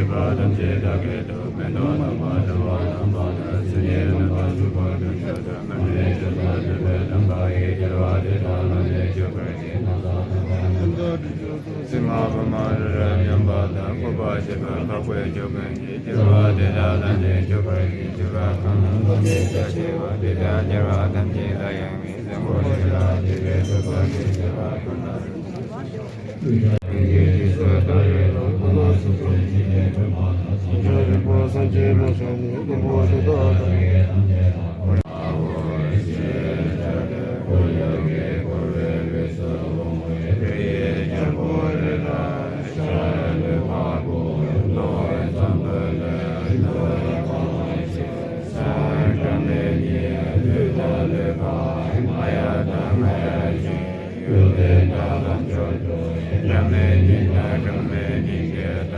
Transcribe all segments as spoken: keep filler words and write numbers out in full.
པ་ཐམས་ཅད་བདག་གིས་ཐོབ། མེ་ཏོག་དམ་པ་དྲི་བ་དམ་པ་དང་། སིལ་སྙན་དམ་པ་བྱུག་པ་དང་། ཞལ་དང་སྔ་མའི་སྤྱོད་པ་སྤྱོད་པའི་དམ་པ་ཡིས། སྐྱེ་བ་འདི་དག་ལ་མི་འཇིགས་པར་བགྱི། ན་བཟའ་དང་ལྡན་པ་དང་། སྲིན་མོ་ཕོ་མོ་རི་རབ་ཡངས་པ་དང་། སྐུད་པ་ཞབས་པད་འཕགས་པའི་ལྕོག་གིས་བརྒྱན། སྐྱེ་བ་འདི་དག་ལ་མི་འཇིགས་པར་བགྱི། ཆུ་སྐམ་ཁ་ནང་ལྷུང་བའི་བྱ་བྱེད་པ། དེ་དག་སྐྱེ་བ་ཐམས་ཅད་ལ་ཡང་མི་འཛིན། འཁོར་བཅས་ལ་སྐྱེ་བའི་ཚོགས་བསགས་ཏེ། སྐྱེ་བ་ཀུན་ཏུ་སངས་རྒྱས་ཀྱི་ཚུལ་དུ་ཡོད་དོ། ཕ་མ་སོ་སོའི་འཇིག་རྟེན་ཕ་མ་དང་། བྱང་ཆུབ་སེམས་དཔའ་སངས་རྒྱས་མ་ཚང་མའི་བློན་པོ་དེ་དག་དང་། སངས་རྒྱས་ཐམས་ཅད་དང་། འཁོར་ལོ་ཡི་ཕྱིར་བྱ་སྟེ། འཁོར་ལོ་ཡི་འཁོར་བའི་དབུས་སུ་འོང་བའི་དཔལ་གྱི་རྒྱལ་པོ་རི་རབ་ཤར་ལུས་འཕགས་པོ། གློ་བའི་ཚོམ་བུ་ལས་གློ་བུར་འཕགས་པ་ཆེ། སྲང་བཀྲ་མའི་གཉིས་ལུས་དང་ལུས་འཕགས། རྔ་ཡབ་དང་རྔ་ཡབ་ཆེན། གཡུ་ལྡན་དང་ལམ་མཆོག་ཏུ། སྒྲ་མེད་སྙིང་དང་སྒྲ་མེད་སྙིང་གའི་བདག་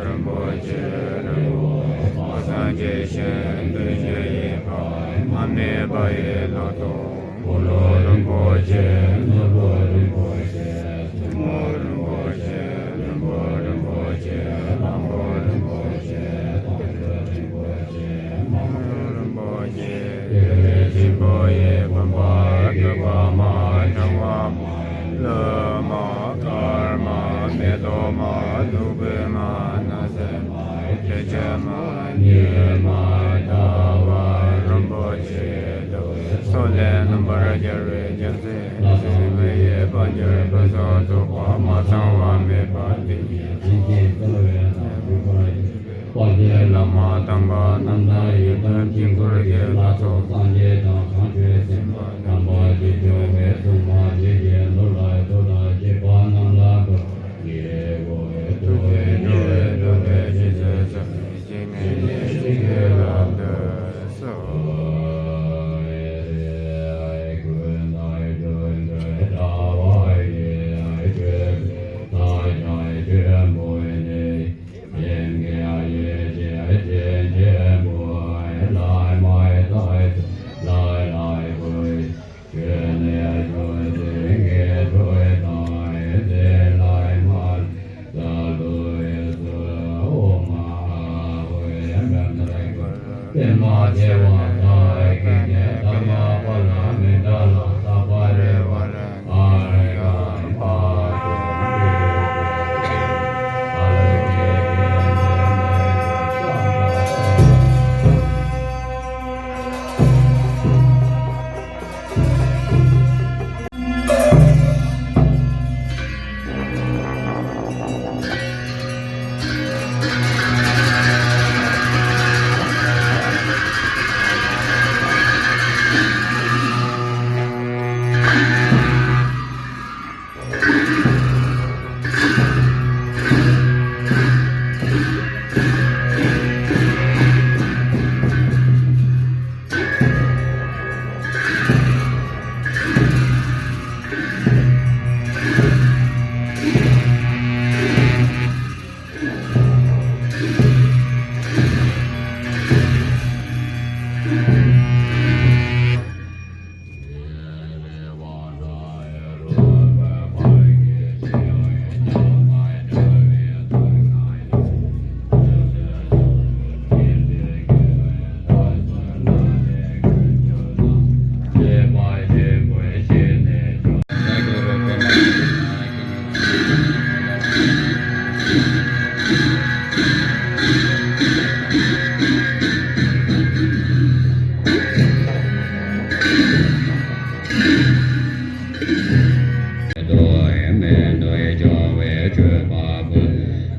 རིན་པོ་ཆེ་རི་བོ། སངས་རྒྱས་ཞིང་བདུན་བརྒྱ་ཡི་བར། མ་དམིགས་པ་ཡི་ལོ་ཏོག་འཁོར་ལོ་རིན་པོ་ཆེ། ནོར་བུ་རིན་པོ་ཆེ། ཐུན་མོང་རིན་པོ་ཆེ། ལྷུན་པོ་རིན་པོ་ཆེ། གླང་པོ་རིན་པོ་ཆེ། དོང་ཕུ་རིན་པོ་ཆེ། མ་རིན་པོ་ཆེ། ཡུལ་ཆེན་པོ་ཡི་བུམ་པ། བཀོད་པ་མ། ཕྲེང་བ་མ། ལྷ་མ། དཀར་མ། མེ་ཏོག་མ། བདུག་སྤོས་མ། སྣང་གསལ་མ། ཁྲུས་ཆས་མ། ཉི་མ། ཟླ་བ། རིན་པོ་ཆེ། ཐུགས་སྲོག་ལས་རྣམ་པར་རྒྱལ་བའི་རྒྱལ་མཚན། ལྷ་དང་མི་ཡི་དཔལ་འབྱོར་ཕུན་སུམ་ཚོགས་པ། མ་ཚང་བ་མེད་པ་དེ་ཉིད། དེ་ཉིད་རྩ་བའི་བདག་གྲུབ་པར་བཞེད། དཔལ་གྱི་ལྷ་མོ་དམ་པ་རྣམས་དང་། ཡི་དམ་དཀྱིལ་འཁོར་གྱི་ལྷ་ཚོགས་སངས་རྒྱས་དང་། བྱང་ཆུབ་སེམས་དཔའ་དམ་པ་ཞིག་སྐྱོང་བའི་སྲུང་མ་བཞི་ཡིས། ནོར་ལ་སོགས་དང་བཅས་པ་རྣམས་ལ་འགོད། ཉེ་བའི་དུས་ཀྱི་འགྲོ་བའི་འགྲོ་དོན་ཇི་སྲིད་བསམ། ཇི་སྙེད་བཞེད་པའི་ལམ་དུ་སོང་།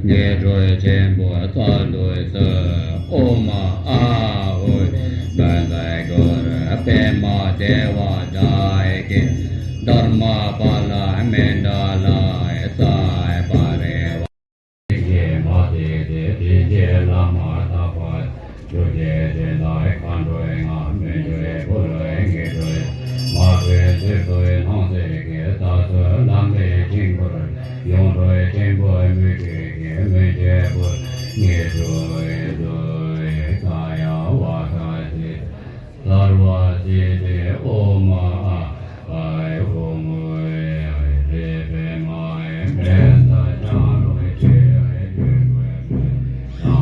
ངེས་སྤྲོད་ཆེན་པོ་རྩ་འདུས་སུ། ཨོཾ་ཨཱཿཧཱུྃ། བཛྲ་གུ་རུ་པདྨ་དེ་བ་ཛྙཱ་ཡེ་ཀེ། དྷརྨ་པཱ་ལ་མནྡ་ལ་ཡེ། སྭ་བྷཱ་རེ་ཝ། ཞེས་མ་ཚིག་སྟེ། དེ་རྗེས་བླ་མ་དམ་པ་ཆོས་ཀྱི་རྒྱལ་མཚན་མཁའ་འགྲོའི་རྔ། མི་འགྱུར་བའི་འཁོར་ལོའི་འགྲོས། མ་བསྐུལ་ཚིག་རྩུབ་སྣང་སྲིད་ཀྱི། རྩ་རྫོགས་ལམ་པའི་དཀྱིལ་འཁོར། ཡོངས་གྲོལ་ཆེན་པོའི་མུ་སྟེགས་ཀྱི། མུན་ཆད་ཕོ་བྲང་ངོས་གྲོལ་བའི་མཛོད། ཁ་ཡ་ཝཱ་ཀ་ཏི། སརྦ་སིདྡྷི། ཨོཾ་ཨཱཿཧཱུྃ། ཧྲཱིཿ་པདྨ་ཨཱཿཧཱུྃ། ཨཱཿཧཱུྃ།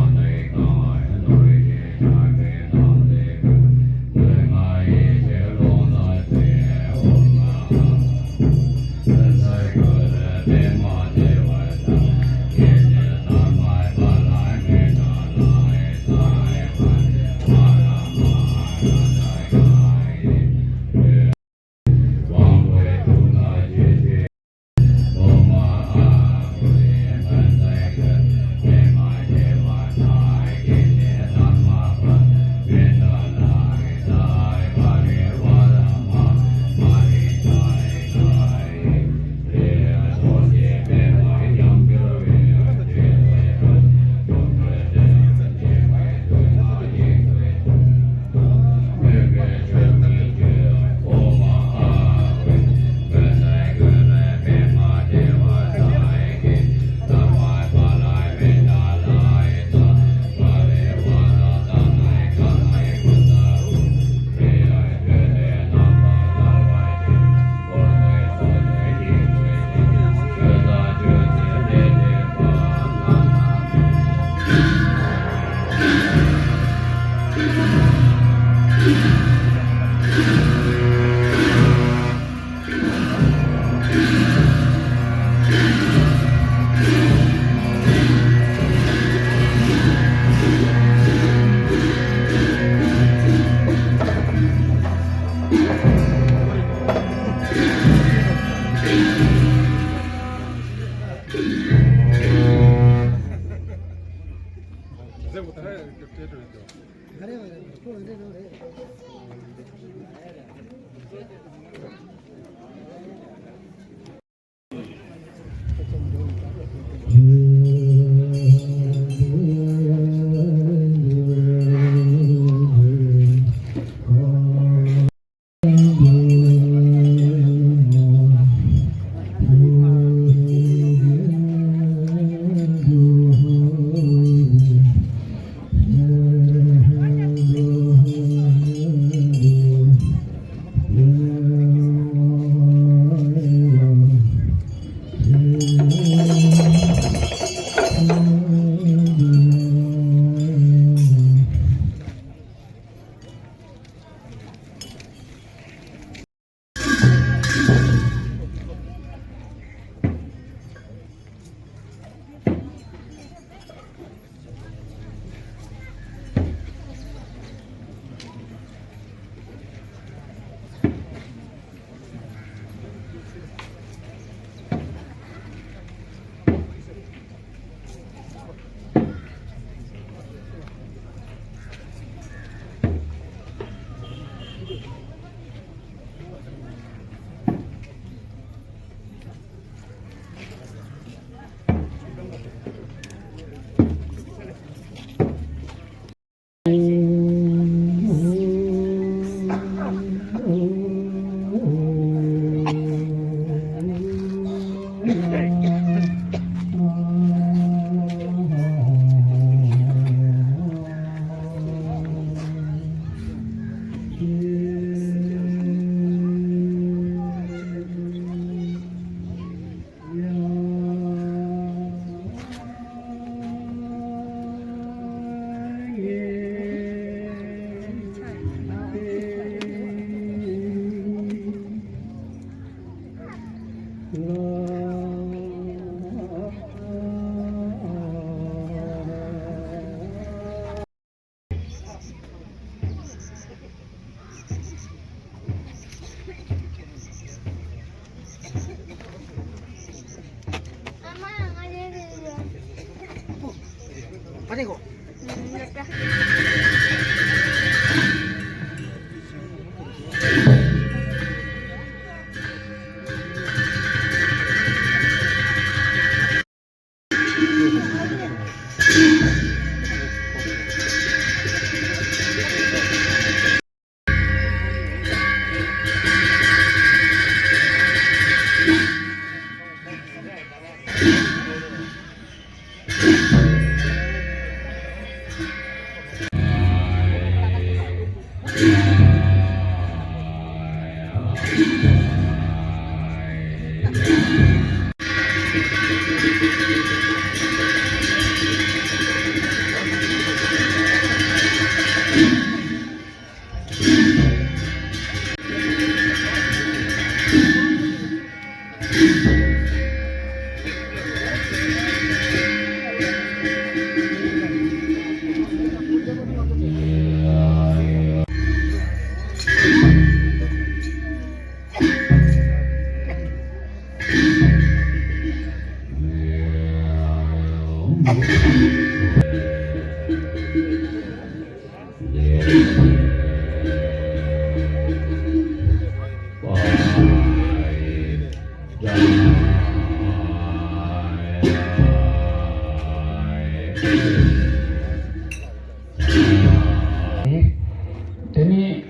དེ་ནས་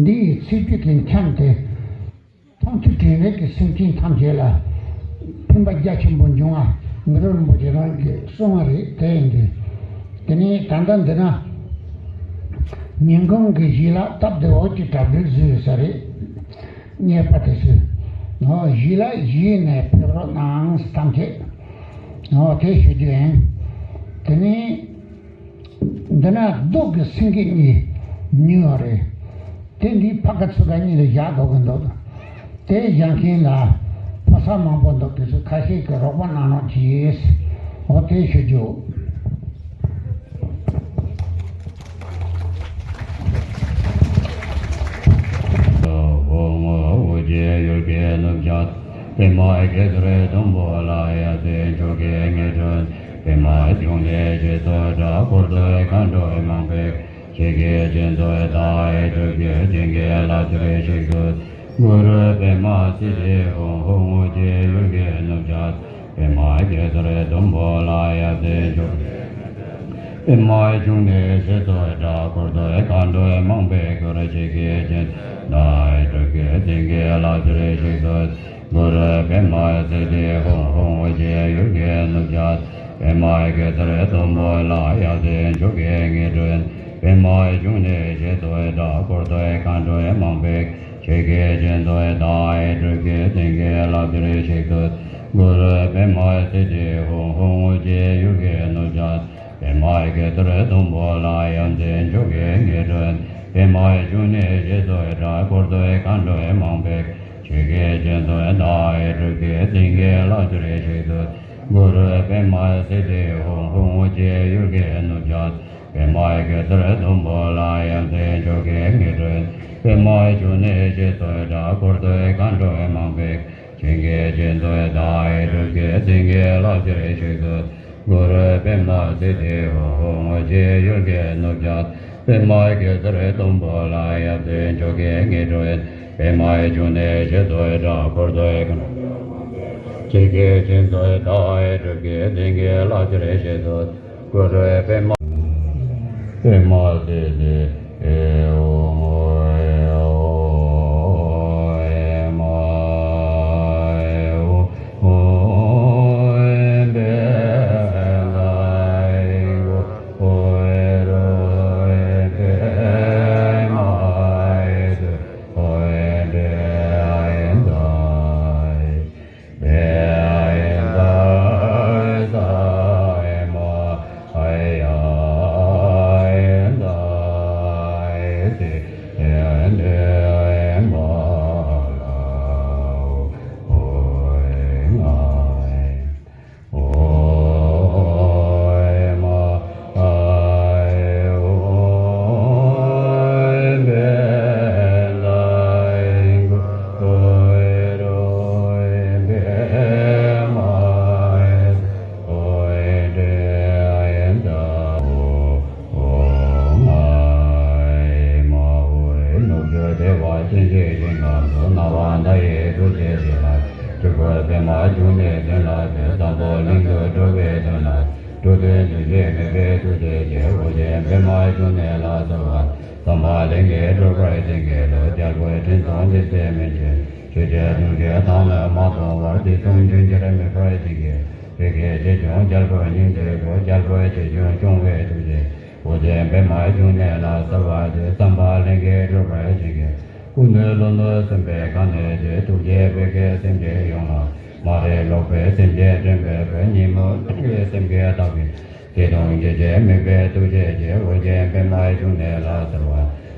འདི་ཡི་ཚེ་བརྒྱད་ཀྱི་འཁྱམས་ཏེ། མཐོང་ཐོས་དྲན་རེག་གི་སེམས་ཅན་ཐམས་ཅད་ལ་ཕན་པ་རྒྱ་ཆེན་པོ་འབྱུང་བ་གུ་རུ་རིན་པོ་ཆེ་རང་གིས་གསུངས་པ་རེད། དེ་ཡིན་དུས་དེ་ནས་ད་ལྟ་འདི་ན་ཉིན་གུང་གི་གཞས་ལ་སྟབས་བདེ་བོ་ཅིག་གྲ་སྒྲིག་བཟོས་ཡོད་ས་རེད། གཉེར་པ་དེ་ཚོས་ཨོ་གཞས་ལ་གཞས་ནས་ཕེབས་རོགས་གནང་ཐམས་ཅད་ཨོ་དེ་ཞུ་རྒྱུ་ཡིན། དེ་ནས། འདི་ན་རྡོ་གི་སེང་གེ་གཉིས་ཉུལ་བ་རེད། དེ་འདི་ཕ་གི་ཚུ་ག་གཉིས་ལ་བཞག་དགོས་ཀྱི་འདུག་དེ་བཞག་མཁན་ལ་ཕོ་གསར་མང་པོ་འདུག་དེ་ཚོ་ཁ་ཤས་ཀྱིས་རོགས་པ་གནང་རོགས་གྱིས། འོ་དེ་ཞུ་རྒྱུ། བྱུང་ནས་རྗེས་སུ་གྲགས། འཁོར་དུ་མཁའ་འགྲོ་མང་པོས། ཆོས་ཀྱི་རྒྱན་དུ་བཏགས། སྒྲུབ་ཀྱི་བྱིན་གྱིས་བརླབ་གྱུར་ཞིང་དུ། གུ་རུ་པདྨ་སིདྡྷི་ཧཱུྃ། ཧཱུྃ་ཨོ་རྒྱན་ཡུལ་གྱི་ནུབ་བྱང་། པདྨ་གེ་སར་ཟླུམ་པོ་ལ། ཡབ་སྲས་མཆོག་པདྨ་འབྱུང་གནས་རྗེས་སུ་གྲགས། འཁོར་དུ་མཁའ་འགྲོ་མང་པོས་བསྐོར། ཆོས་ཀྱི་རྒྱན་དུ་བཏགས། སྒྲུབ་ཀྱི་བྱིན་གྱིས་བརླབ་གྱུར་ཞིང་དུ། གུ་རུ་པདྨ་སིདྡྷི་ཧཱུྃ། ཧཱུྃ་ཨོ་རྒྱན་ཡུལ་གྱི་ནུབ་བྱང་། པདྨ་གེ་སར་ཟླུམ་པོ་ལ། ཡབ་སྲས་མཆོག་གི་དངོས་གྲུབ། པདྨ་འབྱུང་གནས་རྗེས་སུ་གྲགས། འཁོར་དུ་མཁའ་འགྲོ་མང་པོས། ཆོས་ཀྱི་རྒྱན་དུ་བཏགས། སྒྲུབ་ཀྱི་བྱིན་གྱིས་བརླབ་གྱུར་ཞིང་དུ། གུ་རུ་པདྨ་སིདྡྷི་ཧཱུྃ། ཧཱུྃ་ཨོ་རྒྱན་ཡུལ་གྱི་ནུབ་བྱང་། པདྨ་གེ་སར་ཟླུམ་པོ་ལ། ཡབ་སྲས་མཆོག་གི་དངོས་གྲུབ། པདྨ་འབྱུང་གནས་རྗེས་སུ་གྲགས། འཁོར་དུ་མཁའ་འགྲོ་མང་པོས། ཆོས་ཀྱི་རྒྱན་དུ་བཏགས། སྒྲུབ་ཀྱི་བྱིན་གྱིས་བརླབ་གྱུར་ཞིང་དུ། གུ་རུ་པདྨ་སིདྡྷི་ཧཱུྃ། ཧཱུྃ་ཨོ་རྒྱན་ཡུལ་གྱི་ནུབ་བྱང་། པདྨ་གེ་སར་ཟླུམ་པོ་ལ། ཡབ་སྲས་མཆོག་གི་དངོས་གྲུབ། པདྨ་འབྱུང་གནས་རྗེས་སུ་གྲགས། འཁོར་དུ་མཁའ་འགྲོ་མང་པོས། བྱིན་གྱིས་རྗེས་སུ་བདག་ཡི། སྒྲུབ་ཀྱི་བྱིན་གྱིས་བརླབ་གྱུར་ཞིང་དུ། གུ་རུ་པདྨ་སིདྡྷི་ཧཱུྃ། ཧཱུྃ་ཨོ་རྒྱན་ཡུལ་གྱི་ནུབ་བྱང་། པདྨ་གེ་སར་ཟླུམ་པོ་ལ། ཡབ་སྲས་མཆོག་གི་དངོས་གྲུབ། པདྨ་འབྱུང་གནས་རྗེས་སུ་གྲགས། འཁོར་དུ་བྱིན་གྱིས་རྗེས་སུ་བདག་ཡི། སྒྲུབ་ཀྱི་བྱིན་གྱིས་བརླབ་གྱུར་ཞིང་དུ། གུ་རུ་པདྨ། པདྨ་སིདྡྷི་ཧཱུྃ། ནུབ་ཕྱོགས་བདེ་བ་ཅན་གྱི་ཞིང་ཁམས་སུ། སྣང་བ་མཐའ་ཡས་ཐུགས་རྗེ་ཅན་ལ། སྤྲུལ་སྐུ་པདྨ་འབྱུང་གནས་དོན་ལ་འདུད། འཛམ་བུ་གླིང་དུ་སྒྲུབ་པའི་དོན་ལ། འགྲོ་དོན་རྒྱུན་ཆད་མེད་པའི་ཐུགས་རྗེ་ཅན། ཨོ་རྒྱན་པདྨ་འབྱུང་གནས་ལ་གསོལ་བ། འཛམ་བུ་གླིང་གི་སྒྲུབ་པར་བྱིན་གྱིས་རློབས། རྒྱལ་པོ་ཕྲིན་ཚོགས་འདི་ཚེ་སྨིན་ཅིང་། ཆོས་རྒྱལ་གདུང་རྒྱུད་ཐ་ན་མ་སྟོངས་བར། དུས་གསུམ་རྒྱུན་ཆད་མེད་པར་བྱིན་གྱིས། བོད་ཀྱི་ཆོས་སྐྱོང་རྒྱལ་པོ་སྙིང་ཐིག་པོ། རྒྱལ་པོའི་ཆོས་སྐྱོང་སྐྱོང་བའི་ཐུགས་རྗེ། ཨོ་རྒྱན་པདྨ་འབྱུང་གནས་ལ་གསོལ་བ་འདེབས། འཛམ་བུ་གླིང་གི་སྒྲུབ་པར་བྱིན་གྱིས། སྐུ་ནི་ལྷོ་ནུབ་སྲིན་པོའི་ཁ་ནས་བརྗོད། ཐུགས་རྗེས་བོད་ཀྱི་སེམས་ཅན་ཡོངས་ལ། མ་རིག་ལོག་པའི་སེམས་ཅན་འདྲེན་པའི་ཕན། ཉོན་མོངས་པའི་སེམས་བསྐྱེད་དག་པའི། བདེ་སྟོང་སྐྱེ་མཆེད་དམིགས་པའི་ཐུགས་རྗེ་ཅན། ཨོ་རྒྱན་པདྨ་འབྱུང་གནས་ལ་གསོལ་བ།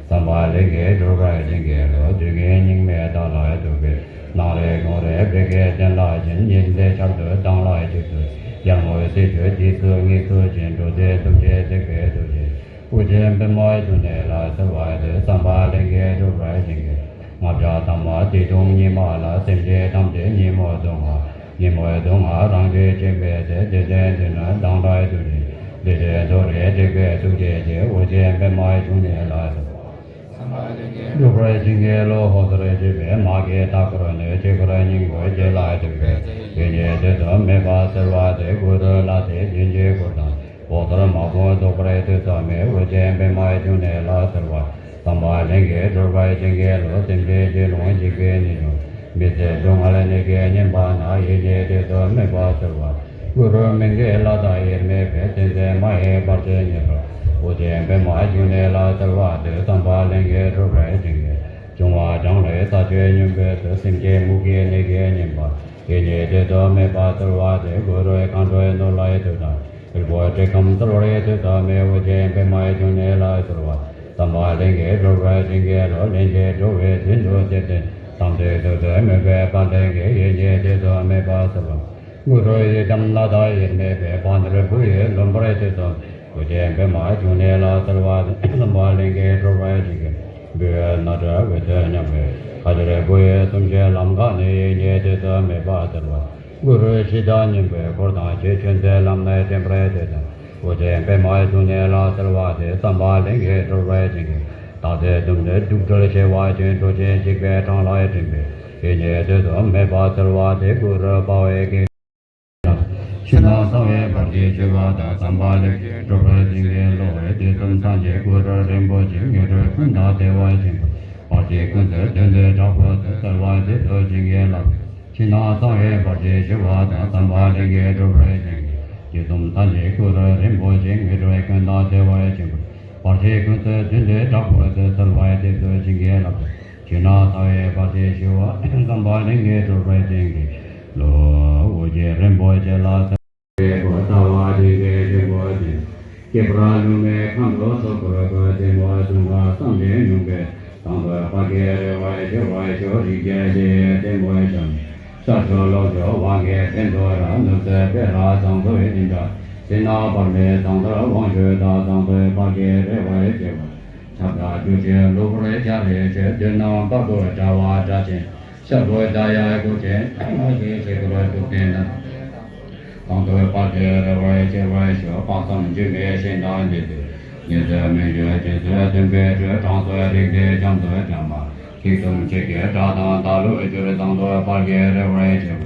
འཛམ་བུ་གླིང་གི་སྒྲུབ་པར་བྱིན་གྱིས་རློབས། དུས་ཀུན་སྙིགས་མའི་མཐའ་ལ་སྡུག་པའི། ནམ་རེ་གང་རེ་བོད་ཀྱི་བསྟན་ལ་བྱིན། ཉིན་མཚན་ཆར་དུ་མདངས་ལ་གཅིག་ཏུ། ཡར་ངོའི་ཟེའུ་འབྲུ་དུས་སུ་དངོས་སུ་བྱོན། འགྲོ་དོན་ཐམས་ཅད་སྲིད་པའི་ཐུགས་རྗེ། ཨོ་རྒྱན་པདྨ་འབྱུང་གནས་ལ་གསོལ་བ་འདེབས། འཛམ་བུ་གླིང་གི་སྒྲུབ་པར་བྱིན་གྱིས། སྔགས་ཕྱག་ཐ་མ་བདེ་སྟོང་ཉི་མ་ལ། སེམས་ཅན་ཐམས་ཅད་ཉོན་མོངས་དུག་ལྔ། ཉོན་མོངས་དུག་ལྔ་རང་གྲོལ་བྱེད་པའི་ཚེ། བདེ་ཆེན་འདོད་ལྡན་མདངས་བཀྲ་ཐུགས་རྗེ། བདེ་ཆེན་མཐོ་རིས་དྲེགས་པའི་ཐུགས་རྗེ་ཅན། ཨོ་རྒྱན་པདྨ་འབྱུང་གནས་ལ་གསོལ་བ། སྒྲུབ་པར་བྱིན་གྱིས་རློབས། ཧོ་ཟེར་བྱེད་པའི་དམག་གིས་མཐའ་བསྐོར་ནས། ཆོས་འཁོར་སྙིང་པོ་བརྒྱད་ལ་སྤྲུལ་པའི་ཚེ། ཡེ་ཤེས་དུས་སུ་མེད་པ་གསལ་བ་དེ། གུ་རུ་ལྷ་དེས་རྗེས་འཇུག་སྐུ་དང་། འོད་ཟེར་དམར་པོ་འདོགས་པར་དུས་སུ་མེད། ཨོ་རྒྱན་པདྨ་འབྱུང་གནས་ལ་གསོལ་བ། འཛམ་བུ་གླིང་གི་སྒྲུབ་པར་བྱིན་གྱིས་རློབས། སེམས་ཅན་སྐྱེ་རླུང་འཇིག་པའི་ནད་གདོན། མི་བཟད་སྡུག་བསྔལ་ནད་ཀྱིས་ཉེན་པ་ན། ཡེ་ཤེས་དུས་སུ་མེད་པ་གསོལ་བ། གུ་རུ་མི་འགྱུར་ལྷ་དང་དབྱེར་མེད་པའི། མཚན་མཚོན་མ་ཡིས་བར་ཆད་ཉེ་བར། ཨོ་རྒྱན་པདྨ་འབྱུང་གནས་ལ་གསོལ་བ་འདེབས། འཛམ་བུ་གླིང་གི་སྒྲུབ་པར་བྱིན་གྱིས། འབྱུང་བ་གྲངས་ལས་རྩ་ཆེ་སྙོམས་པའི་ཚེ། སེམས་ཅན་མུ་གེའི་ནད་ཀྱིས་ཉེན་པ། ཡེ་ཤེས་དུས་སུ་མེད་པ་གསོལ་བ་འདེབས། གུ་རུ་མཁའ་འགྲོ་ནོར་ལྷའི་མཐུ་དང་། དྲིལ་བུ་དྲེགས་ཁམས་གསལ་བར་དུས་སུ་མེད། ཨོ་རྒྱན་པདྨ་འབྱུང་གནས་ལ་གསོལ་བ། འཛམ་བུ་གླིང་གི་སྒྲུབ་པར་བྱིན་གྱིས་རློབས། སླན་ཆད་འགྲོ་བའི་དུས་འདུ་བྱེད་དེ། དམ་ཚིག་ཏུ་ཏུ་མོས་པའི་དཔལ་ལྡན་གྱིས། ཡེ་ཤེས་དུས་སུ་མེད་པ་གསོལ་བ། གུ་རུ་ཡི་དམ་ལྷ་དང་དབྱེར་མེད་པའི། ཕ་ནོར་བུ་ཡིས་ལོན་པར་དུས་སུ། ཨོ་རྒྱན་པདྨ་འབྱུང་གནས་ལ་གསོལ་བ། འཛམ་བུ་གླིང་གི་སྒྲུབ་པར་བྱིན་གྱིས། འབུལ་བའི་ནོར་བཀྲ་འོད་ཟེར་མཉམ་པའི། ཁ་ཆར་བུ་ཡི་གསུང་བཞིན་ལམ་ཁ་ནས། ཡེ་ཤེས་དུས་སུ་མེད་པ་གསོལ་བ། གུ་རུ་ཤེས་བྱ་སྙིང་པོའི་འཁོར་དང་བཅས། ཆོས་འཛིན་ལམ་ནས་འདྲེན་པར་བྱེད་ཅིང་། དབུ་རྩེ་པདྨ་བཟུང་ནས་ལ་གསོལ་བ་འདེབས། བསམ་པ་ལྷུན་གྱིས་གྲུབ་པར་བྱིན་གྱིས་བརླབ། རྟག་ཏུ་དུམ་གྲ་དྲུག་གྲོལ་ཞི་བ་ཅན། གྲོལ་ཕྱིར་འཇིགས་པའི་འཕྲང་ལས་འདྲེན་པའི། ཡེ་ནས་དུས་སུ་མེད་པར་གསོལ་བ་འདེབས། གུ་རུ་དཔའ་བོས་བགེགས་ཕྱི་ནང་གསང་བའི་བར་ཆད་ཞི་བ་དང་། བསམ་པ་ལྷུན་གྱིས་གྲུབ་པར་བྱིན་གྱིས་རློབས། དུས་གསུམ་ཐམས་ཅད་གུ་རུ་རིན་པོ་ཆེ། ངན་འགྲོ་ཀུན་དང་བདེ་བ་ཆེན་པོ། བར་ཆད་ཀུན་སེལ་བདུད་འདུལ་དྲག་པོ་དེ། གསོལ་བ་འདེབས་སོ་བྱིན་གྱིས་བརླབ། ཕྱི་ནང་གསང་བའི་བར་ཆད་ཞི་བ་དང་། བསམ་པ་ལྷུན་གྱིས་གྲུབ་པར་བྱིན་གྱིས། དུས་གསུམ་ཐམས་ཅད་གུ་རུ་རིན་པོ་ཆེ། ངན་འགྲོ་ཀུན་དང་བདེ་བ་ཆེན་པོ། བར་ཆད་ཀུན་སེལ་བདུད་འདུལ་དྲག་པོ་དེ། གསོལ་བ་འདེབས་སོ་བྱིན་གྱིས་བརླབ། ཕྱི་ནང་གསང་བའི་བར་ཆད་ཞི་བ། བསམ་པ་ལྷུན་གྱིས་གྲུབ་པར་བྱིན་གྱིས་རློབས། དབུ་རྩེ་རིན་པོ་ཆེ་ལ་གསོལ། ལྟ་བ་དེ་ནས་ཆེན་པོ་ཅན། སྐྱེས་པར་ལུས་མེད་ཁམས་ལ་སོགས་པར་འགྲོ། བདེ་མོ་གསུང་ག་བསམ་པའི་མྱོང་བས། དང་དུ་བར་གྱི་རེ་བ་ཆེ་བར་ཤོག་རིགས་ཀྱི་ལས་བདེ་མོ་བྱང་། ཤར་ཕྱོགས་ལུགས་ཕྱོགས་དབང་གི་བསྟན་དུ་ར། ནུབ་སྲིན་པེ་ར་བཟང་པོའི་སྤྲིན་དྲ། དེ་ན་བར་མེད་དང་དུ་དབང་ཕྱུག་དང་། དང་དུ་བར་གྱི་རེ་བ་ཆེ་བར། ཁྱབ་བདག་རྒྱུ་ཆེན་ལུགས་པར་སྦྱར་བའི་ཆོས། བདུད་རྣམས་དཔའ་བོ་དྲ་བ་དྲ་ཅན། ཤར་ཕྱོགས་ལྕགས་ཡང་དགུག་ཅན། ཨ་ཤེ་ཤེ་གུ་རུ་གདུགས་ཅན་དང་། དང་དུ་བར་གྱི་རེ་བ་ཆེ་བར་ཤོག་དཔག་བསམ་འཇུག་པའི་ཞིང་དང་འདི་དུ། ཉེ་ཟོས་མི་འགྱུར་ཅི་ཟོས་སྟོན་པའི་ཆོས། གྲངས་སུ་རིགས་འདི་འཇམ་དུ་འཇམ་མ། ཐིག་གསུམ་ཆོས་ཀྱི་སྒྲ་དང་བདག་ལུ་གྱུར། དང་དུ་བར་གྱི་རེ་བ་ཆེ་བར།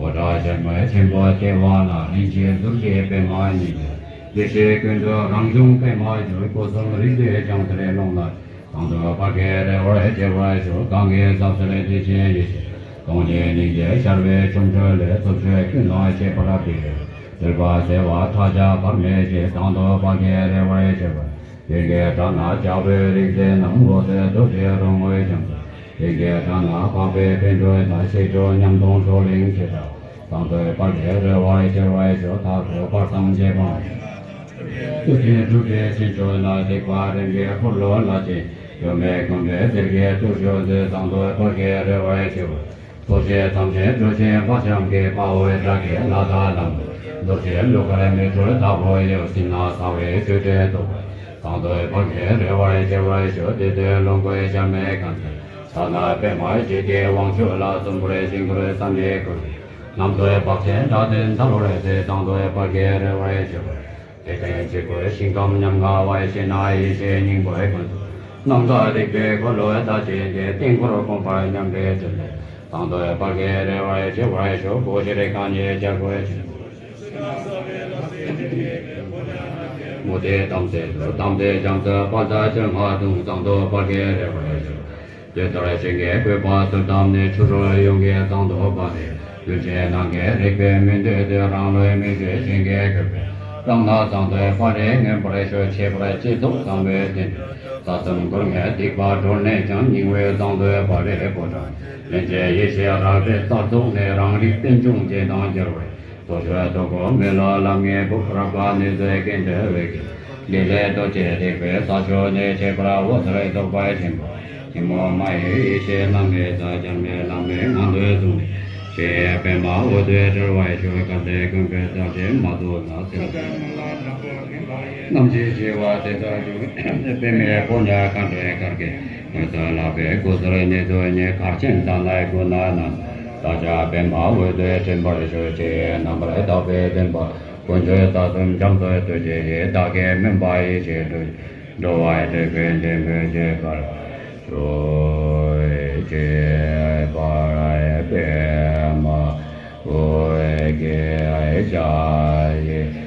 འོད་གྲགས་ཞལ་མོ་ཆེན་པོ་ལྟེ་བ་ན། རིན་ཆེན་གདུགས་ཀྱི་པདྨ་ཉིད་ཀྱི། བདེ་གཤེགས་ཀུན་ཏུ་རང་བྱུང་པདྨ་འབྱུང་། སྐུ་གསུམ་རིག་འཛིན་ལྗང་ཐར་ཀློང་ན། དང་དུ་བར་གྱི་རེ་བ་ཆེ་བར་ཤོག་གང་གི་ཟབ་གསལ་བདེ་ཆེན་ཡེ་ཤེས། སྟོང་ཉིད་སྙིང་རྗེ་ཤར་བའི་ཁྱུང་ཆེན་ལས། ཐུབ་ཆོས་ཀུན་ལ་ཤེས་པར་འབད། འདུལ་བ་ཟེར་བ་མཐའ་ཡས་བར་མེད་ཅིང་། དང་དུ་བར་གྱི་རེ་བ་ཆེ་བར། ཡོན་གྱི་སྒྲ་ན་ལྕགས་པོའི་རིག་འཛིན་རྣམས། འོད་ཟེར་རྡོ་རྗེ་རོལ་མོའི་ཞབས་སུ། ཡེ་གེ་སྒྲ་ན་འཕགས་པའི་པཎ་གྲུབ་དང་། ཤེས་བྱ་ཉམས་སྟོང་གྲོ་གླིང་ཆེ་དྲགས། དང་དུ་བར་གྱི་རེ་བ་ཆེ་བར་ཤོག་མཐའ་འཁོབ་བར་གསུམ་རྗེ་འབངས། ཐུབ་བསྟན་གྲུབ་པའི་ཞིང་མཆོག་ན། སྡིག་པ་རིམ་གྱིས་འཁོར་ལོ་ལ་བཅས། གཡོ་མེད་མགོན་པོའི་ཟེར་གྱིས་བཏུད་ཤོག་མཛོད། དང་དུ་བར་གྱི་རེ་བ་ཆེ་བར། ཐུགས་རྗེ་ཐམས་ཅད་སྤྲོས་བཅས་དཔའ་ཞབས་ཀྱིས། དཔའ་བོའི་དགྲ་བགེགས་ལ་དག་ལམ། རྡོ་རྗེ་གླུ་གར་མིག་འཕྲུལ་ལྟ་བུ་ཡི། སྲིད་ན་གསང་བའི་ཆོས་སྒྲས་བསྟོད། དང་དུ་བར་གྱི་རེ་བ་ཆེ་བར་ཤོག་དེ་དུས་ལོངས་སྐུའི་ཞབས་མའི་སྐམ་ས། ས་ན་པདྨ་འཇིགས་བྱེད་དབང་ཕྱུག་ལ། གསོན་པོར་བྱིན་གྱུར་བསམ་པའི་སྒོ་ནས། རྣམ་རྟོག་བག་ཆེན་དགྲ་སྟེ་འདར་བར་མཛད། དང་དུ་བར་གྱི་རེ་བ་ཆེ་བར། དེ་ལྟར་ཆོས་སྐུ་ཞིང་ཁམས་ཉམས་དགའ་བ། ཡེ་ཤེས་ན་ཡེ་ཤེས་སྙིང་པོའི་ཀུན་རྫོབ། ནམ་མཁའ་རིག་པའི་འཁོར་ལོ་ལྟ་བྱེད་དེ། དཀྱིལ་འཁོར་དགོངས་པ་མཉམ་པའི་ཚུལ་ལས། དང་དུ་བར་གྱི་རེ་བ་ཆེ་བར་ཤོག་སྒོ་བཞིར་གང་ཉིད་བྱ་རྒོད་ཆེན་པོ། མུ་སྟེགས་དམ་སྲི་ཚུལ་དམ་སྟེ་འཇམ་རྩུབ། དཔའ་རྩལ་སྤྱོད་ལྔ་གདུང་། དང་དུ་བར་གྱི་རེ་བ་ཆེ་བར། དེ་ལྟར་གཞན་གྱི་བཀོད་པ་ཚུལ་བསྟན་ནས། ཆུ་རོལ་ཡོངས་ཀྱི་དང་དུ་བར་རེ། ལུས་ཅན་ནམ་མཁའི་རིག་པའི་མུན་སྟོད་དུ། རང་ལུས་མི་འབྱུང་གཞན་གྱིས་བཀོད་པའི། རང་སྣང་དང་དུ་བར་རེ་མངོན་པར་ཤོག་ཆེ་བར་སྤྱི་གཙུག་དམ་པའི་སྟེང་དུ། རྩ་གསུམ་སྒོ་ལྔའི་སྡིག་པ་གྲོལ་ནས་ཀྱང་། སྙིང་པོའི་དང་དུ་བར་རེ་པུ་ཊ། ལན་ཅན་ཡེ་ཤེས་རལ་པའི་རྩ་རྫོགས་ནས། རང་རིག་རྟེན་འབྱུང་རྒྱན་དང་སྦྱར་བའི། དུར་ཁྲོད་དུ་གོ་མེ་ལོང་ལམ་ལྔའི་སྦུབས། རབ་དཀར་ནུས་མཛོད་ཀུན་འདུས་འོད་ཀྱི། ལི་ལས་རྡོ་རྗེ་རིག་པའི་རྩ་མཆོག་ནས། ཁྱད་པར་འོད་ཟེར་བཟློག་པ་ཆེན་པོ། ཐུན་མོང་མ་ཡིན་ཡེ་ཤེས་བླ་མེད་རྩལ། འཇམ་དཔལ་བླ་མའི་ངང་དུ་བཟུང་ནས། ཞི་བའི་པདྨ་འོད་དུ་གྲོལ་བར་ཤོག་སྐལ་ལྡན་མགོན་པོའི་རྩལ་ཆེན་མ་ཐོབ་ན། སེམས་ཅན་རྣམས་ཀྱི་ཞི་བ་དེ་ལྟར་འབྱུང་། པདྨའི་ཕོ་ཉ་མཁའ་འགྲོའི་གར་གྱིས། ངོ་ཚ་ལག་པའི་སྐུ་ཚེར་ནི་དུ་ཉིད། གར་ཆེན་དང་ནི་ཀུན་ན་སྣང་། བདག་ཅག་པདྨ་འོད་དུ་འདྲེན་པར་ཞུ། ཞེས་རྣམ་པར་དག་པའི་བདེན་པ། དཀོན་མཆོག་རྩ་གསུམ་རྒྱ་མཚོའི་བདུད་རྩི་ཡིས། བདག་གི་མུན་པ་ཡེ་ཤེས་སྒྲོལ། འགྲོ་བ་སྒྲིབ་པའི་བདེན་པ་ཞི་བར་ཤོག་ཅེས་པར་པདྨ་འོད་ཀྱི་ཞལ་ཡིན།